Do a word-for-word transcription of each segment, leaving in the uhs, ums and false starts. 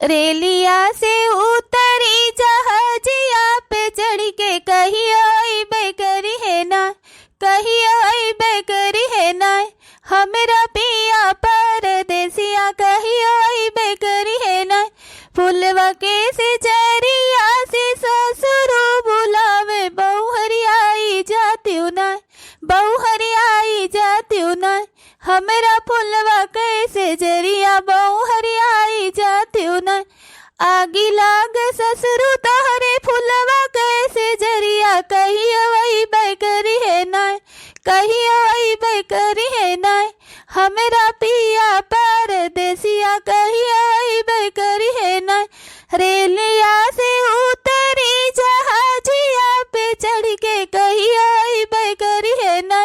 रेलिया से उतरी जहाजिया पे चढ़ के कहियो अइबे करिहे ना, कहियो अइबे करिहे ना, हमरा पिया परदेसिया कहियो अइबे करिहे ना। फुलवा के से जरिया से ससुरु बुलावे, बहु हरियाई जातिउ ना, बहु हरियाई जातिउ ना, हमरा फुलवा के से जरिया बहु हरियाई जातिउ ना। आगी लाग ससुरु तोहरे फुलवा के से जरिया, कहियो अइबे करिहे ना, कहियो अइबे करिहे ना, हमरा पिया परदेसिया कहियो अइबे करिहे ना। रेलिया से उतरी जहाजिया पे चढ़ के कहियो अइबे करिहे ना,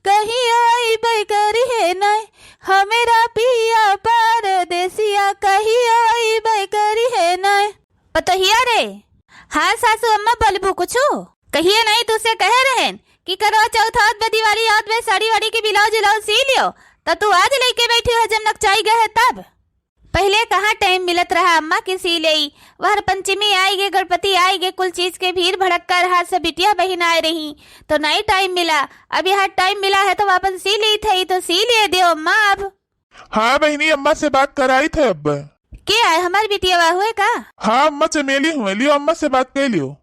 कहियो अइबे करिहे ना, हमरा पिया परदेसिया कहियो अइबे करिहे ना। पतोहिया रे। हाँ सासू अम्मा, बोलबू कुछु? कहिए नहीं, तुसे कहे रहेन कि करवा चौथ आवत बे, दिवाली आवत बे, साड़ी वाड़ी के ब्लाउज उलाउज सी लियो, त तू आज लेके बैठी हो जब नकचाई गए है तब। पहिले कहाँ टाइम मिलत रहा अम्मा के सी लेई, वहर पंचमी आई गे, गणपति आई गे, कुल चीज के भीड़ भड़क्का रहा, सब बिटिया बहिन आए रही तो नहीं टाइम मिला। अब यहाँ टाइम मिला है तो आपन सी ली थे, तो सी लिए दियो अम्मा अब। हाँ बहिनी, अम्मा से बात कराई थे अब। के आए, हमार बिटिया हुए का? हाँ अम्मा, चमेली हुए, लियो अम्मा से बात कर लियो।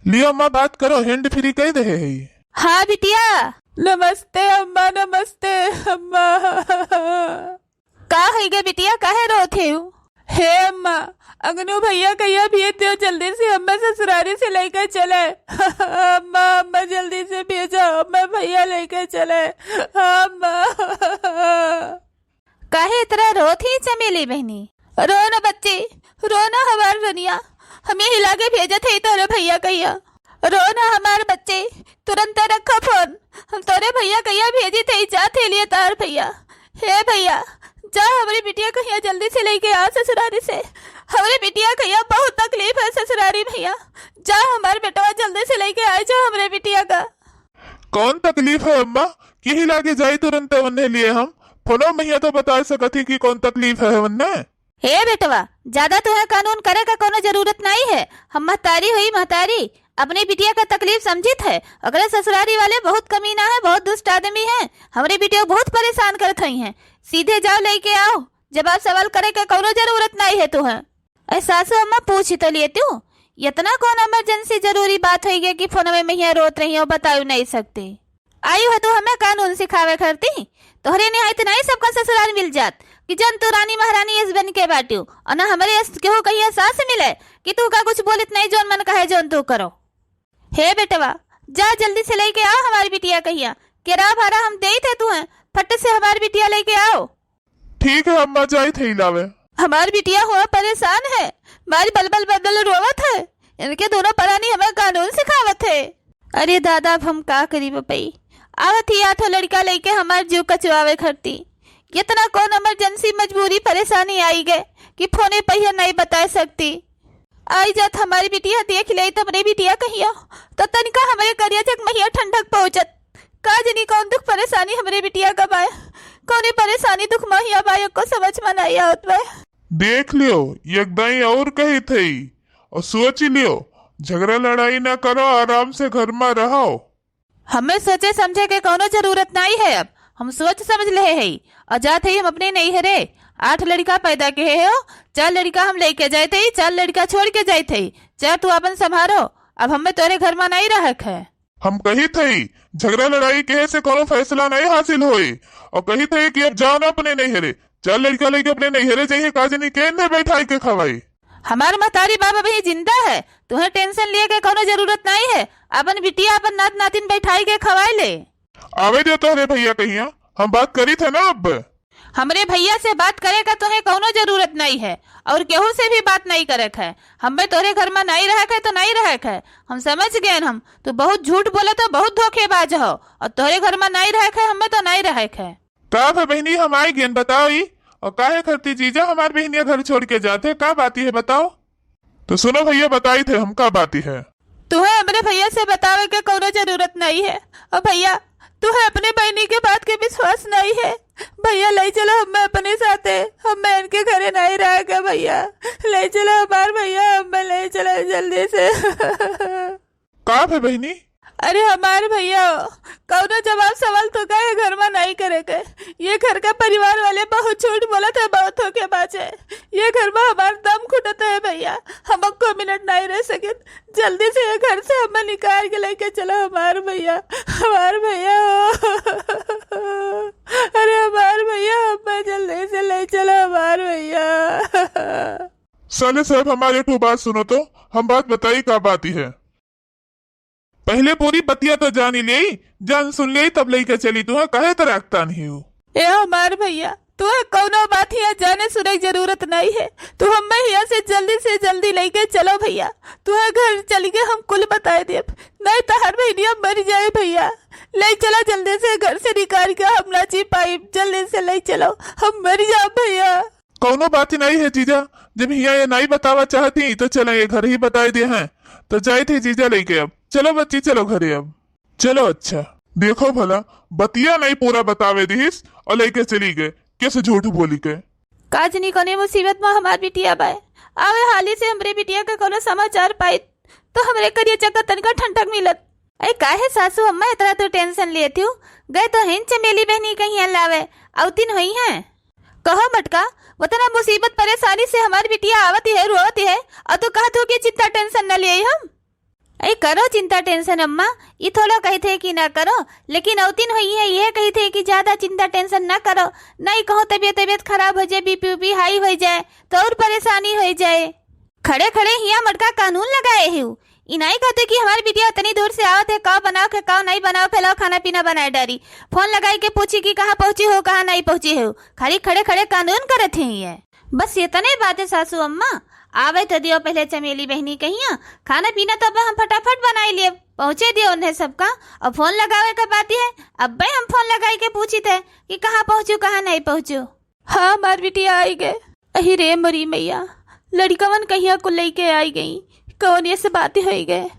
लियो अम्मा, बात करो, हैंड फ्री कर दे है। हाँ बिटिया। नमस्ते अम्मा, नमस्ते अम्मा। का है गे बिटिया, काहे रोत है? हे अम्मा, अंगनू भैया कहिया भेज दियो जल्दी से, हमें ससुरारी से लेके चले। अम्मा, अम्मा जल्दी से भेजो, हमें भैया लेके चले। अम्मा। काहे इतना रोत ही चमेली बहिनी? रो न बच्ची, रो न हमार रनिया, हम यही लागे भेजत है तोरे भैया कहिया। रो न हमार बच्ची, तुरंत रखा फोन, हम तोरे भैया कहिया भेजी थे, जात है लिए तार भैया। हे भैया, जा हमरे बिटिया कहिया जल्दी से लेके आ ससुरारी से, हमरे बिटिया कहिया बहुत तकलीफ है ससुरारी भैया, जा हमार बेटवा जल्दी से लेके आए जा हमरे बिटिया का। कौन तकलीफ है अम्मा? किही लागे जाई तुरंत उन्हें लिए हम। फोनो महिया तो बता सकत ही कि कौन तकलीफ है उन्हें। हे बेटवा, ज्यादा तुहे कानून करे का कोनो जरूरत नहीं है। हम महतारी हुई महतारी, अपने बिटिया का तकलीफ समझित है। ओकरे ससुरारी वाले बहुत कमीना है, बहुत दुष्ट आदमी है, हमरे बिटिया को बहुत परेशान करत हई हैं। सीधे जाओ लेके आओ, जवाब सवाल करे का कोनो जरूरत नहीं है तुहे। अरे सासू अम्मा, पूछ ही तो लिए तू, इतना कौन इमरजेंसी जरूरी बात होई गया कि फोन में महिया रोत रही हो, बताऊ नहीं सकती। आयु है तू हमें कानून सिखावे खरती? तोहरे निहायत नहीं सबका ससुराल मिल जात कि जन तू रानी महारानी यस बन के बाटियो और ना हमरे यस केहू कहिया सास मिले कि तू का कुछ बोलित नहीं, जौन मन कहे जौन तू करो। हे बेटवा, जा जल्दी से लेके आओ हमारी बिटिया कहिया, किराया भाड़ा हम देई थे तू हैं, फट से हमारी बिटिया लेके आओ। ठीक है अम्मा, जाई थे लावे। हमार बिटिया हुआ परेशान है, मारी बलबल बलबल रोवत है, इनके दोनों परानी हमें कानून सिखावत है। अरे दादा, अब हम का करी बपई, आवत ही आठो लड़का लेके हमार जीव कचवावे खरती। इतना कौन इमरजेंसी मजबूरी परेशानी आई गए कि फोने पहिया नहीं बता सकती। आई जात हमारी बिटिया देख ले, तब रे बिटिया कहिया तो तनिका हमरे करिया जग महिया ठंडक पहुँचत। का जनी कौन दुख परेशानी हमरे बिटिया का बाय, कौने परेशानी दुख महिया बाय को समझ में नहीं आवत बाय। देख लियो, एक दाई और कही थई और सोच लियो, झगड़ा लड़ाई ना करो, आराम से घर में रहो। हमें सोचे समझे के कौनो जरूरत नहीं है, अब हम सोच समझ ले है और जात है हम अपने नहीं है रे। आठ लड़का पैदा के है हो, चार लड़का हम लेके जाए थे, चार लड़का छोड़ के जाए थे, चार तू अपन संभारो, अब हमें तोरे घर में नहीं रहक है। हम कही थई, झगड़ा लड़ाई कहे से कोनो फैसला नहीं हासिल होई। और कही थई कि अब जाओ ना अपने नैहरे, चार लड़का लेके अपने नैहरे जाइए, का जनी के ने बैठाई के खवाई। हमार महतारी बाबा भी जिंदा है, तुम्हें टेंशन लिए के कोनो जरूरत नहीं है। अपन बिटिया, अपन नात नातिन बैठाई के खवाए ले। आवे दे तोहरे भैया कहिया, हम बात करी थे ना अब। हमरे भैया से बात करे का तोहे कौनो जरूरत नहीं है और केहू से भी बात नहीं करे है। हमें तोरे घर में नहीं रहे है तो नहीं रहे है, हम समझ गए हम। तू बहुत झूठ बोले तो बहुत धोखेबाज हो और तोरे घर में नहीं रहे है, हमें तो नहीं रहे है। का है बहनी, हम आए गेन बताओ ई, और काहे खरती जीजा हमार बहनिया घर छोड़ के जाते, का बाती है बताओ? तो सुनो भैया, बताई थे हम का बाती है। तुहे हमरे भैया से बतावे के कौनो जरूरत नहीं है। और भैया, तुहे अपने बहिनी के बात के विश्वास नहीं है। भइया, लइ चलो हम्मे अपने साथे, हम्मे इनके घरे नहीं रहे के भइया। लइ चलो हमार भइया, हम्मे लइ चलो जल्दी से। का भे बहिनी? अरे हमार भइया, कउनो जवाब सवाल तो का ये घर मा नहीं करे के। ये घर का परिवार वाले बहुत झूठ बोलत है, बहुत होके बाचे। ये घर मा हमार दम घुटत है भइया, हम एको मिनट नहीं रह सकित। जल्दी से ये घर से हम्मे निकाल के लइके चलो हमार भइया, हमार भइया हो। अरे हमार भइया, हम्मे जल्दी से लइ चलो हमार भइया। साले साहब, हमार एक ठो बात सुनो तो, हम बात बताई का बात है। पहिले पूरी बतिया तो जानी लेई, जान सुन लेई, तब लइके चली। तुहा काहे तराकतान ही हूँ? ए हमार भइया, तुहे कउनो बात हिया जाने सुने की जरूरत नहीं है। तू हम्मे हिया से जल्दी से जल्दी लइके चलो भइया। तुहे घर चली के हम कुल बताए देब, नहीं तहार बहिनिया मर जाए भइया। लइ चला जल्दी से घर से निकाल के, हम ना जी पाइब, जल्दी से लइ चलो, हम मर जाब भइया। कउनो बात ही नहीं है जीजा, जब हिया ये नहीं बतावा चाहती तो चला ये घर ही बताए दे हैं। तो जाइत ही जीजा लइके अब। चलो बच्ची, चलो घरे अब। चलो अच्छा। देखो भला, बतिया नहीं पूरा बतावे दिहिस और लइके चली गए, कैसे झूठ बोली के। का जनी कौने मुसीबत मा हमार बिटिया बाय। आवे हाली से हमरे बिटिया का कउनो समाचार पाइत तो हमरे करिया चक्का तनिका ठंडक मिलत। अरे काहे सासू अम्मा इतना तो tension लेत हू? गए तो हैं चमेली बहिनी कहिया लावे, अउतिन होई हैं। कहो मटका, वतना मुसीबत परेशानी से हमार बिटिया आवत है, रोवत है, और तू कहत हो कि चिंता tension न लिए हम। अरे करो चिंता tension अम्मा, ई थोड़ा कही थे कि ना करो, लेकिन अउतिन होई है, ये कही थे कि ज्यादा चिंता tension ना करो, नहीं कहूँ तबियत, तबियत खराब हो जाए, BP, BP high हो जाए, तो और परेशानी हो जाए। खड़े खड़े हिया मटका कानून लगाए हू। ई नाई कहते कि हमार बिटिया इतनी दूर से आवत है, काव बनाओ के, काव नहीं बनाओ, फैलाओ खाना पीना बनाए डारी। फोन लगाई के पूछी कि कहाँ पहुँची हो, कहाँ नहीं पहुँची हो। खाली खड़े खड़े कानून करत है ये। बस इतने बात है सासू अम्मा। आवे तो दियो पहले चमेली बहिनी कहिया, खाना पीना तो अब हम फटाफट बनाई लिए, पहुँचे दियो उन्हें सबका। और फोन लगावे का बात है, अब हम फोन लगाई के पूछी थे कि कहाँ पहुँचू, कहाँ नहीं पहुँचू। हाँ, हमार बिटिया आई गए। अही रे मोरी मैया, लड़िकवन कहिया को लइके आई गई, कौन ये से बात होई गए?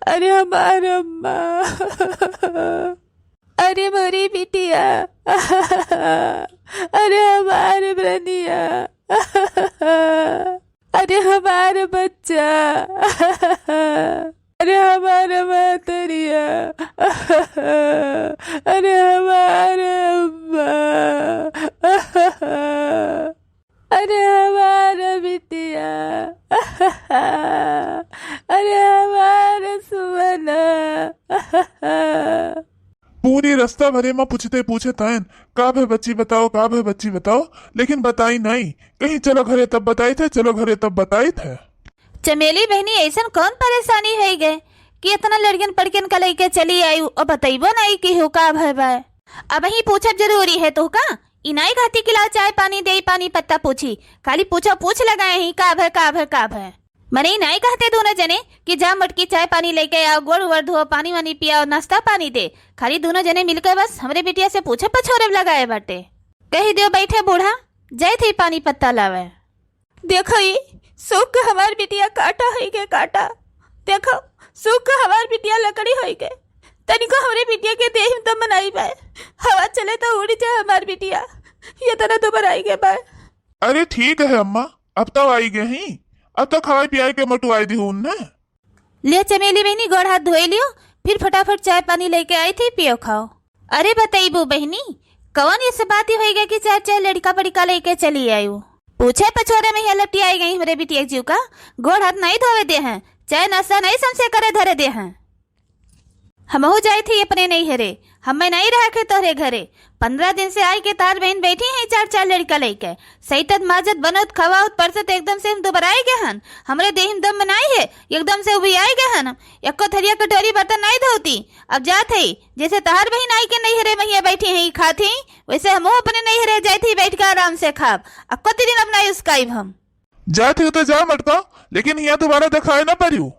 अरे हमार अम्मा, अरे मोरी बिटिया, अरे हमार बनिया, अरे हमार बच्चा, अरे हमार मतरिया, अरे हमार अम्मा, अरे हमार बिटिया, अरे हमार सुमना। पूरी रास्ता भरे मा पूछते पूछत आयन, "का भे बच्ची बताओ, का भे बच्ची बताओ?" लेकिन बताई नहीं। कहीं चलो घरे तब बताई थे, चलो घरे तब बताई थे। चमेली बहिनी, ऐसन कौन परेशानी होई गए कि इतना लड़कियन पड़कियन का लइके चली आई और बतइबो नहीं कि हो का भय बाय? अब ही पूछब जरूरी है तो का? ई नाई कहती कि लाओ चाय पानी दे, पानी पत्ता पूछी, खाली पूछो पूछ लगाए ही, का भय, का भय, का भय। मने ई नाई कहते दोनों जने कि जा मटकी चाय पानी लेके आओ, गोड़ वोड़ धो, पानी वानी पियाओ, नाश्ता पानी दे। खाली दोनों जने मिलके बस हमरे बिटिया से पूछे पछोरे लगाए बाटे। कही दियो बैठे बूढ़ा, जाए थे पानी पत्ता लावे। देखो ई, सूख के हमार बिटिया काटा होई के काटा। देखो, सूख के हमार बिटिया लकड़ी होई के। तनिको हमरे बिटिया के देह में दम नाई बाय। हवा चले तो उड़ी जाए हमार बिटिया। ये तना दुबर आई के बाय। अरे ठीक है अम्मा, अब तो आई गए ही। अब तो खवाई पियाई के मोटवाई दी हूँ उन्हें। लियो चमेली बहिनी, गोड़ हाथ धोए लियो, फिर फटाफट चाय पानी लेके आई थी, पियो खाओ। अरे बतईबू बहिनी, कौन ये सब बात ही होई गई कि चार चार लड़का बड़का लेके चली आयु? पूछे पछोरे में ये लपटी आई गई हमरे बिटिया जीव का। गोड़ हाथ नहीं धोवे दे हैं, चाय नाश्ता नहीं समसे करे धरे दे हैं। हमहू जाई थी अपने नैहरे, हमें नहीं रहा के तोहरे घरे। पन्द्रह दिन से आई के तार बहन बैठी हैं चार चार लड़का लेके। सैतत माजत बनौत खवाउत परसत एकदम से हम दुबराई गए हन। हमरे देह में दम नाई है, एकदम से उबियाई गए हन। एको थरिया कटोरी बर्तन नाई धोती। अब जात है, जैसे तहार बहिन आई के नैहरे महिया बैठी हैं, खात ही, वैसे हमहू अपने नैहरे जाई थी, बैठ के आराम से खाब। अक्को दिन अब नाई उसकाइब हम। जात ही तो जा मटका, लेकिन हिया दोबारा दिखाए ना परियो।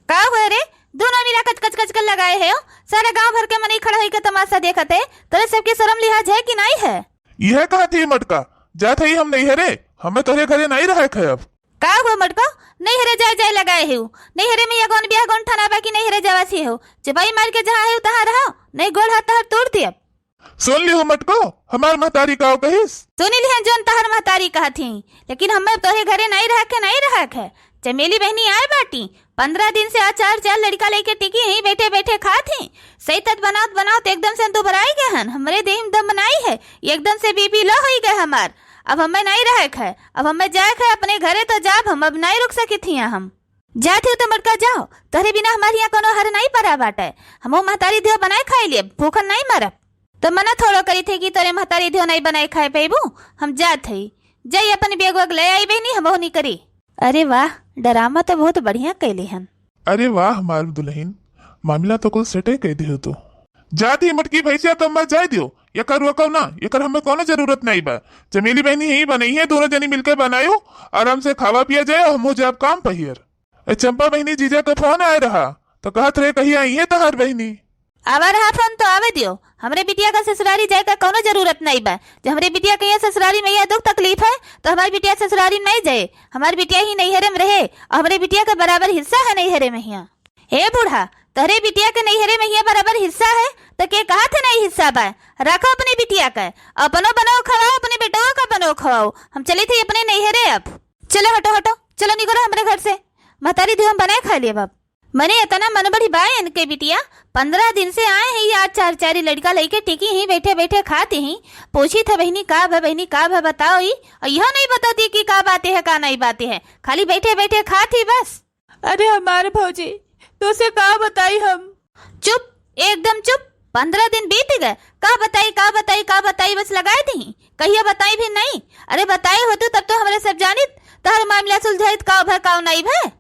का हुए रे, दोनों मिला कच कच कच कर लगाए है हो? सारा गांव भर के मनई खड़ा होई के तमाशा देखत है, तोरे सबके शर्म लिहाज है कि नाई है? यह कहा थी मटका, जात ही हम नैहरे, हमें तोहरे घरे नाई रहे खाए अब। का हुए मटका, नैहरे जाए जाए लगाए है हो? नैहरे में या गौन ब्याह गौन ठाना बा कि नैहरे जावा सी हो? चपाई मार के जहाँ है तहाँ रहो, नहीं गोड़ हाथ तहर तोड़ दियब। सुन लिहू मटको, हमार महतारी काव कहिस? सुन लिहन जौन तहर महतारी कहत ही, लेकिन हमें तोहरे घरे नहीं रह के, नहीं रह के। चमेली बहिनी आए बाटी, पन्द्रह दिन से अचार चार लड़िका लइके टिकी ही, बैठे बैठे खात ही। सही तत बनावत बनावत एकदम से दुबराई गए हन, हमरे देह में दम नहीं है, एकदम से बीपी लो होई गए हमार। अब हमें नहीं रहे है, अब हमें जाए है अपने घरे तो जाब हम, अब नहीं रुक सकित हिया हम। जात ही तो मटका जाओ, तोहरे बिना हमारे यहाँ कोनो हर नहीं परा बाटे। हमहू महतारी देह बनाए खाई लिए, भूखन नहीं मरब। तो मना थोड़ो करी थे कि तोरे महतारी देह नहीं बनाए खाए पैबू, हम जात ही। जाई अपन बैग वैग ले आई बहिनी, हमहू निकरी। अरे वाह, ड्रामा तो बहुत बढ़िया कैले हन। अरे वाह हमार दुल्हन, मामला तो कुल सेटे कह दियो तू। जाती मटकी भैंसिया तो मत जाए दियो, एकर रोको ना, एकर हमें कोनो जरूरत नहीं बा। चमेली बहिनी ही बनई है, दोनों जनी मिलके बनायो, आराम से खावा पिया जाए, हमहू जाब काम पहियर। ए चंपा बहिनी, जीजा के फोन आए रहा, तो कहत रहे कहिया आई है तहार बहिनी। आवा रहा फोन तो आवे दियो। हमरे बिटिया का ससुरारी जाए का कौनो जरूरत नहीं बा। जब हमरे बिटिया के यहाँ ससुरारी में यह दुख तकलीफ है, तो हमारी बिटिया ससुरारी नहीं जाए। हमारी बिटिया ही नैहरे में रहे और हमरे बिटिया का बराबर हिस्सा है नैहरे में हिया। हे बूढ़ा, तोहरे बिटिया के नैहरे में हिया बराबर हिस्सा है, तो के कहा थे नहीं हिस्सा बा? रखो अपने बिटिया का, अपनो बनो खवाओ, अपने बेटवा का बनो खवाओ। हम चली थी अपने नैहरे अब। चलो हटो, हटो, चलो निकलो हमरे घर से। महतारी दी हम बनाए खा लिए बाप। मने इतना मन बड़ी बा इनके बिटिया, पन्द्रह दिन से आए हैं, ये आज चार चारी लड़का लइके टिकी ही, बैठे बैठे खाती ही। पूछी थे बहिनी का भा, बहिनी का भा बताओ ही, और यह नहीं बताती कि का बातें है, का नहीं बातें है, खाली बैठे बैठे खाती बस। अरे हमार भौजी, तोसे का बताई हम? चुप, एकदम चुप। पन्द्रह दिन बीत गए, का बताई, का बताई, का बताई, बस लगाए दी। कहिया बताई भी नहीं। अरे बताए होतू तब तो हमरे सब जानित, तहर मामला सुलझाइत, का भय, का नहीं भय।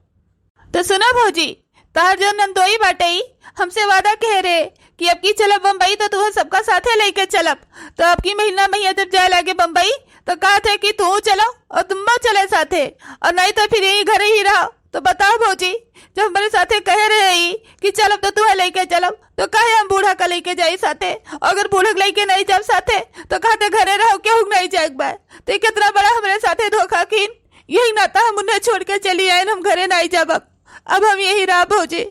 तो सुना भौजी, तहर जो नंदोई बाटई, हमसे वादा कह रहे कि अब की चलब बम्बई तो तुहर सबका साथे लेके चलब। तो अब की महीना महीना जब जाए लागे बम्बई, तो कहा थे कि तू चलो और तुम चले साथे, और नहीं तो फिर यही घरे ही रहो। तो बताओ भौजी, जब हमरे साथे कहे रहे ई कि चलब तो तुहे लेके चलब, तो काहे हम बूढ़ा का लेके जाई साथे? और अगर बूढ़ा के लेके नहीं जाब साथे, तो कहते घरे रहो, केहू के नहीं जाए के बा। तो ये कितना बड़ा हमरे साथे धोखा कीन, यही नाता हम उन्हें छोड़ के चली आए, हम घरे नहीं जाब। अब, अब हम यही रहा भौजी।